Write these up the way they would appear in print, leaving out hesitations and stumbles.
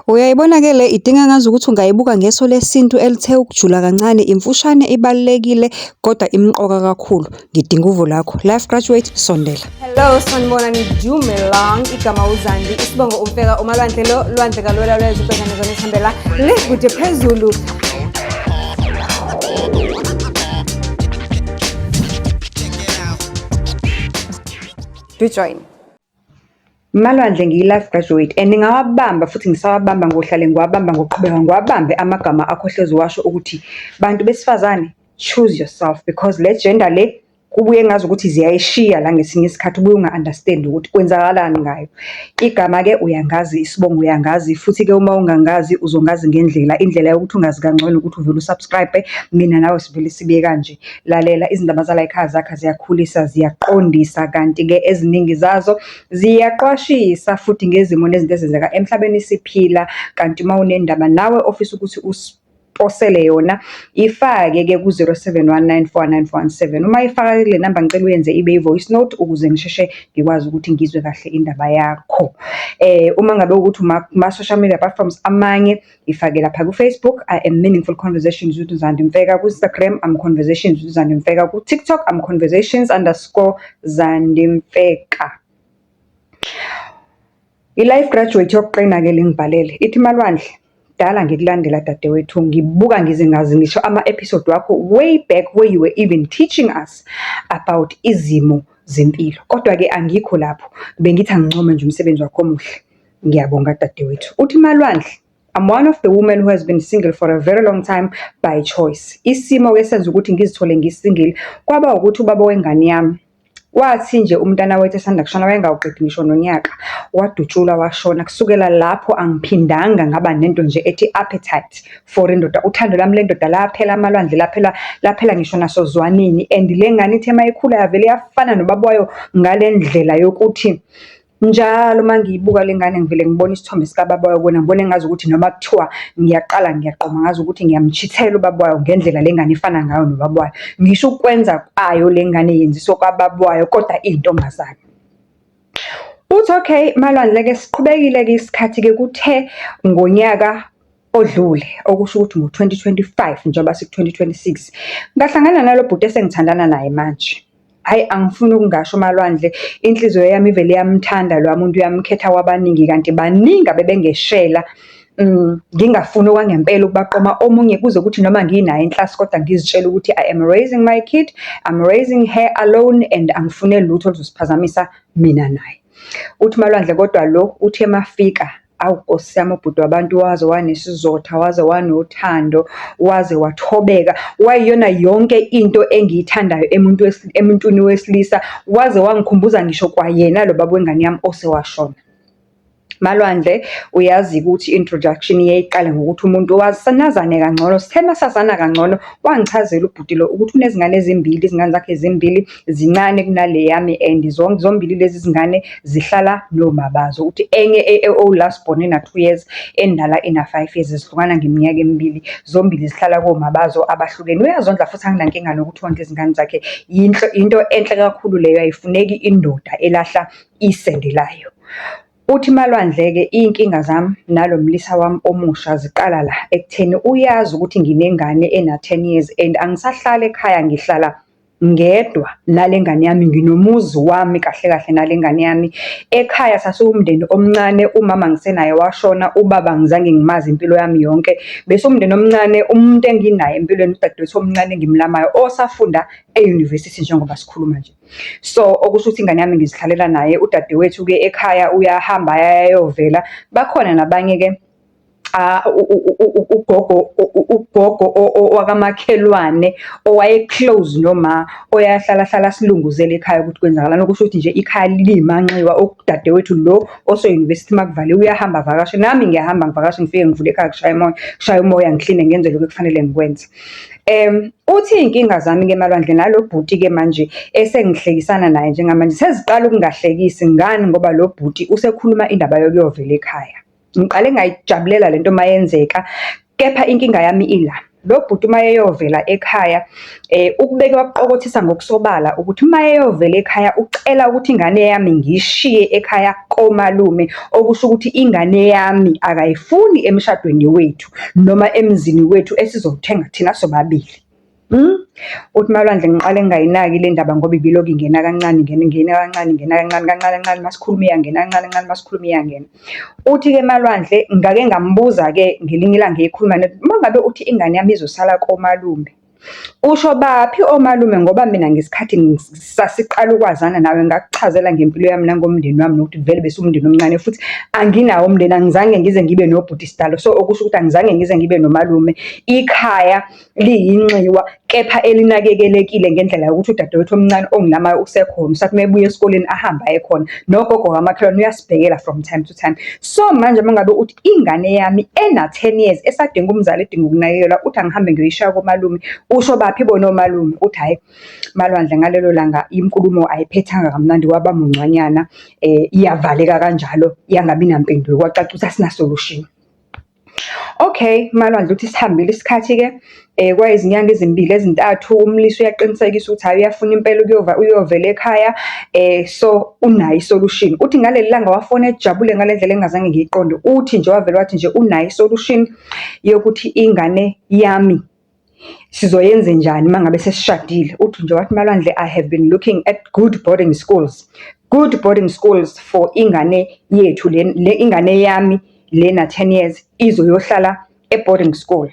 Uyayibona-ke le idinga ngazukuthi ungayibuka ngeso lesintu elithe ukujula kancane, imfushane ibalulekile kodwa imqoka kakhulu. Ngidinga uvo lwakho. Life Graduate, sondela. Hello, sanibonani, dumelang. Igama uZandi, isibongo uMfeka, uMalwandle lo, lwandle kalwela lwezwe, ubhekane zona esihambela le kude phezulu. Do join. Malwandle ngiyi-life graduate and ngawabamba futhi ngisawabamba ngohlale ngiwabamba ngoqhubeka ngiwabambe amagama akho ohlezi uwasho ukuthi bantu besifazane choose yourself because le gender le kubuye ngazi ukuthi ziyayishiya la ngesinye isikhathi ubuye unga-understand ukuthi kwenzakalani ngayo. Igama-ke uyangazi, isibongo uyangazi, futhi-ke uma ungangazi uzongazi ngendlela, indlela yokuthi ungazi kangcono ukuthi uvele u-subscribe, mina nawe sivele sibe kanje. Lalela, izindaba zala ekhaya zakha ziyakhulisa, ziyaqondisa, kanti-ke eziningi zazo ziyaqwashisa futhi ngezimo nezinto ezenzeka emhlabeni siphila. Kanti uma unendaba nawe ofisa ukuthi usiposele yona, ifake-ke ku-071949417. Uma ifaka kule namba ngicela uyenze ibe i-voice note ukuze ngisheshe ngikwazi ukuthi ngizwe kahle indaba yakho. Uma ngabe ukuthi kuma-social media platforms amanye, ifake lapha ku-Facebook, I am Meaningful Conversations with Zandi Mfeka. Ku-Instagram, I'm Conversations with Zandi Mfeka. Ku-TikTok, I'm Conversations underscore Zandi Mfeka. I-life graduate yokuqina-ke le ngibhalele, ithi Malwandle, dala ngikulandela dadewethu, ngibuka ngize ngazi ngisho ama-episode wakho way back where you were even teaching us about izimo zempilo. Kodwa-ke angikho lapho, bengithi angincome nje umsebenzi wakho omuhle. Ngiyabonga dadewethu. Uthi Malwandle, I'm one of the women who has been single for a very long time by choice. Isimo-ke esenza ukuthi ngizithole ngi-single kwaba ukuthi ubaba wengane yami wathi nje umntana wethu esanda kushona wayengawuqedi ngisho nonyaka, wadutshulwa washona. Kusukela lapho angiphindanga ngaba nento nje ethi appetite for indoda. Uthando lwami lendoda laphela amalwandle, laphela laphela ngisho nasozwanini. And le ngane ithe uma ikhula yavele yafana nobaba wayo ngale ndlela yokuthi njalo uma ngiyibuka le ngane ngivele ngibone isithombe sikababa wayo kona ngibone ngazi ukuthi noma kuthiwa ngiyaqala ngiyaqoma ngazi ukuthi ngiyamchithela ubaba wayo ngendlela le ngane ifana ngayo nobaba wayo. Ngisho ukwenza kwayo le ngane yenziswa kwababa wayo kodwa iyintombazane. Uthi okay Malwandle-ke siqhubekile-ke isikhathi-ke kuthe ngonyaka odlule okusho ukuthi ngo-2025 njengoba siku-2026 ngahlangana nalo bhuti esengithandana naye manje. Hhayi angifuni ukungasho Malwandle, inhliziyo yami ivele iyamthanda loya muntu uyamkhetha kwabaningi kanti baningi abebengeshela. Ngingafuni okwangempela ukubaqoma omunye kuze kuthi noma nginaye inhlasi kodwa ngizitshele ukuthi I am raising my kid, I'm raising her alone and angifune lutho oluzosiphazamisa mina naye. Uthi Malwandle kodwa lo uthe mafika, awu Nkosi yami ubhuti wabantu waze wanesizotha, waze wanothando, waze wathobeka, wayiyona yonke into engiyithandayo emuntwini wesilisa, waze wangikhumbuza ngisho kwayena lo baba wengane yami osewashona. Malwandle, uyazi ukuthi i-introduction iye iqale ngokuthi umuntu wasanazane kangcono. Sithe masazana kangcono, wangichazela ubhuti lo ukuthi unezingane ezimbili, izingane zakhe zimbili zincane kunale yami and zombili lezi zingane zihlala nomabazo. Ukuthi enye owu-last born ena-2 years, endala ena-5 years, zihlukana ngeminyaka emibili. Zombili zihlala komabazo abahlukene. Uyazondla futhi anginankinga nokuthi wondle izingane zakhe. Into enhle kakhulu leyo, ayifuneki indoda elahla isende layo. Uthi Malwandle-ke iy'nkinga zami nalo mlisa wami omusha ziqala la ekutheni uyazi ukuthi nginengane ena-10 years and angisahlali ekhaya ngihlala ngedwa nale ngane yami, nginomuzi wami kahle kahle nale ngane yami. Ekhaya sasiwumndeni omncane, umama ngisenaye washona, ubaba angizange ngimazi impilo yami yonke. Bese umndeni omncane, umuntu enginaye empilweni udadewethu omncane engimlamayo osafunda e-university njengoba sikhuluma nje. So, okusho ukuthi ingane yami ngizihlalela naye, udadewethu-ke ekhaya uyahamba ayovela. Bakhona nabanye-ke ugogo wakamakhelwane owaye-close noma oyahlala hlala asilunguzele ekhaya ukuthi kwenzakalani. Okusho ukuthi nje ikhaya liyimanxiwa, udadewethu lo ose-university uma kuvaliwe uyahamba avakashe. Nami ngiyahamba ngivakashe ngifike ngivule ekhaya kushaye umoya, kushaye umoya ngikline ngenze lokhu ekufanele ngikwenze. Uthi iy'nkinga zami-ke Malwandle nalo bhuti-ke manje esengihlekisana naye njengamanje seziqala ukungahlekisi ngani ngoba lo bhuti usekhuluma indaba yokuyovela ekhaya. Ngiqale ngayijabulela lento mayenzeka, kepha inkinga yami ila. Lo bhuti uma eyovela ekhaya, ukubeke wakuqokothisa ngokusobala ukuthi uma eyovela ekhaya ucela ukuthi ingane yami ngiyishiye ekhaya komalume, okusho ukuthi ingane yami akayifuni emshadweni wethu noma emzini wethu esizowuthenga thina sobabili. Uthi uMaLwandle ngiqale ngingayinaki le ndaba ngoba ibilokhu ingena kancane, ingena ingena kancane, ingena kancane, kancane kancane uma sikhuluma iyangena, kancane kancane uma sikhuluma iyangena. Uthi-ke Malwandle, ngake ngambuza-ke ngelinye ilanga ekhuluma uma ngabe uthi ingane yami izosala komalume, usho baphi omalume ngoba mina ngesikhathi sasiqala ukwazana nawe ngakuchazela ngempilo yami nangomndeni wami nokuthi vele besiwumndeni omncane futhi anginawo umndeni, angizange ngize ngibe nobhuti sidalo. So, okusho ukuthi angizange ngize ngibe nomalume. Ikhaya liyinxiwa, kepha elinakekelekile ngendlela yokuthi udadewethu omncane ongilamayo usekhona, usathi uma ebuya esikoleni ahambe aye khona. Nogogo kamakhelwane uyasibhekela from time to time. So, manje uma ngabe uthi ingane yami ena-ten years esadinga umzali edinga ukunakekelwa, uthi angihambe ngiyoyishiya komalume, usho baphi bona omalume? Uthi hhayi, Malwandle ngalelo langa inkulumo ayiphethanga kamnandi kwaba muncwanyana, iyavaleka kanjalo, yangabi nampendulo, kwacaca ukuthi asina-solution. Okay, Malwandle uthi sihambile isikhathi-ke, kwayizinyanga ezimbili ezintathu, umlisa uyaqinisekisa ukuthi hhayi uyafuna impela uyovela ekhaya, so unayo i-solution. Uthi ngaleli langa wafona ejabule ngale ndlela engingazange ngiyiqonde. Uthi nje wavele wathi nje unayo i-solution yokuthi ingane yami sizoyenzenjani uma ngabe sesishadile. Uthi nje wathi Malwandle, I have been looking at good boarding schools, good boarding schools for ingane yethu le, le ingane yami lena 10 years izoyohlala e-boarding school.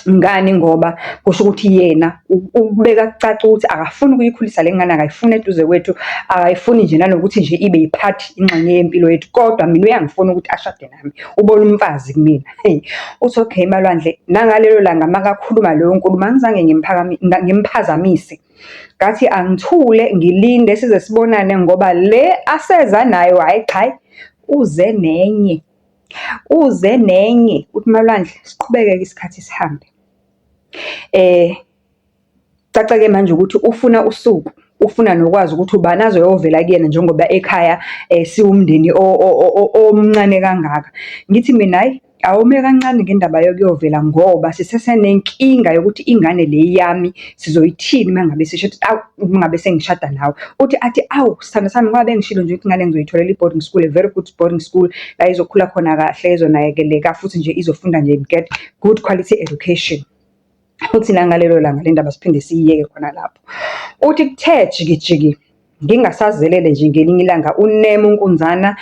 Ngani ngoba kusho ukuthi yena ukubeka kucace ukuthi akafuni ukuyikhulisa le ngane, akayifuni eduze kwethu, akayifuni nje nanokuthi nje ibe yi-part ingxenye yempilo yethu, kodwa mina uyangifuna ukuthi ashade nami, ubona umfazi kumina. Hey, uthi okay Malwandle, nangalelo langa makakhuluma leyo nkulumo angizange ngimphazamise. Ngathi angithule ngilinde size sibonane ngoba le aseza nayo hhayi cha hhayi, uze nenye, uze nenye. Uthi Malwandle siqhubeke-ke isikhathi sihambe. Caca-ke manje ukuthi ufuna usuku, ufuna nokwazi ukuthi ubani azoyovela kuyena njengoba ekhaya siwumndeni omncane kangaka. Ngithi mina hhayi, awume kancane ngendaba yokuyovela ngoba sisesenenkinga yokuthi ingane le yami sizoyithini uma ngabe sishada, awu uma ngabe sengishada nawe. Uthi athi, awu sithandwa sami ngoba bengishilo nje ukuthi ingane ngizoyitholela i-boarding school, a very good boarding school, la izokhula khona kahle, izonakekeleka futhi nje izofunda nje get good quality education. Uthi nangalelo langa le ndaba siphinde siyiyeke khona lapho. Uthi kuthe jiki jiki, ngingasazelele nje ngelinye ilanga uneme unkunzana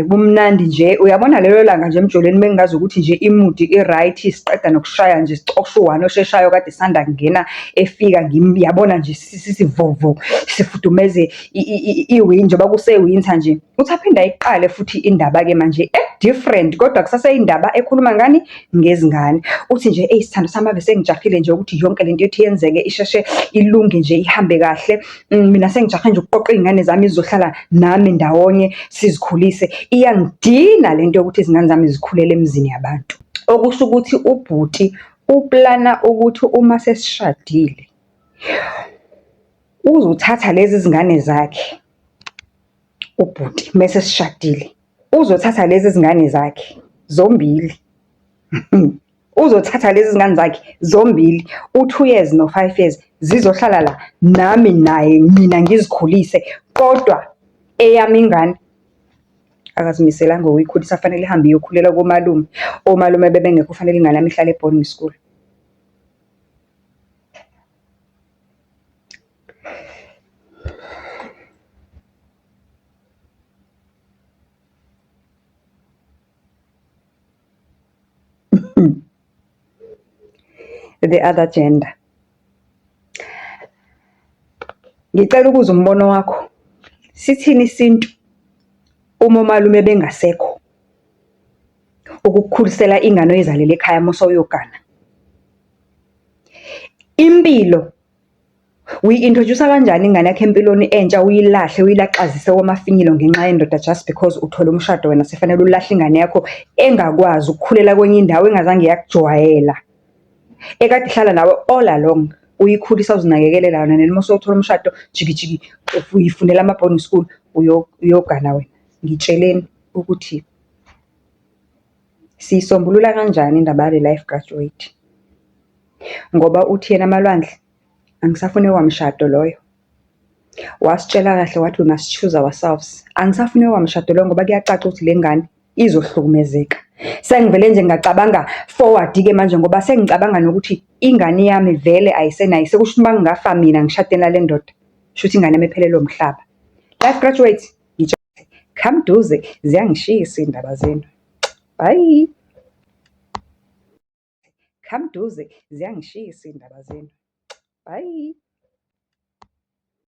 kumnandi nje. Uyabona lelo langa nje emjolweni mengingazi ukuthi nje i-mood i-right, siqeda nokushaya nje sicosha u-one osheshayo kade esanda kungena efika, yabona nje sisivovo sifudumeze njengoba kuse-winter nje. Uthi aphinde ayiqale futhi indaba-ke manje e-different, kodwa kusaseyindaba ekhuluma ngani? Ngezingane. Uthi nje, eyi sithandwa sami ave sengijahile nje ukuthi yonke lento ethi yenzeke isheshe ilunge nje ihambe kahle. Mina sengijahe nje ukuqoqa iy'ngane zami zizohlala nami ndawonye sizikhulise. Iyangidina lento yokuthi izingane zami zikhulele emizini yabantu. Okusho ukuthi ubhuti uplana ukuthi uma sesishadile, uzothatha lezi zingane zakhe ubhuti mese sishadile, uzothatha lezi zingane zakhe zombili. Uzothatha lezi zingane zakhe zombili, u-two years no-five years, zizohlala la nami naye mina ngizikhulise, kodwa eyami ingane akazimiselanga ngokuyikhulisa, fanele ihambe iyokhulela komalume. Omalume bebengekho fanele ingane yami ihlale e-boarding school. The other gender. Ngicela ukuzwa umbono wakho. Sithini isintu uma omalume bengasekho ukukukhulisela ingane oyizalele ekhaya uma usuyogana? Impilo uyi-introduce-a kanjani ingane yakho empilweni entsha uyilahle uyilaxazise komafinyila ngenxa yendoda just because uthole umshado wena sekufanele ulahle ingane yakho engakwazi ukukhulela kwenye indawo engazange yakujwayela, ekade ihlala nawe all along, uyikhulisa uzinakekelela yona then uma usuthola umshado jiki jiki uyifunela ama-boarding school uyogana wena. Ngitsheleni ukuthi siyisombulula kanjani indaba yale life graduate. Ngoba uthi yena Malwandle, angisafune wamshado loyo. Wasitshela kahle wathi we must choose ourselves. Angisafune wamshado loyo ngoba kuyacaca ukuthi le ngane izohlukumezeka. Sengivele nje ngacabanga forward-ke manje ngoba sengicabanga nokuthi ingane yami vele ayisenayo. Sekusho ukuthi uma ngingafa mina ngishade nale ndoda, shuthi ingane yami iphelelwe umhlaba. Life graduate, come duze, ziyangishisa iy'ndaba zenu. Bye. Come duze, ziyangishisa iy'ndaba zenu. Bye.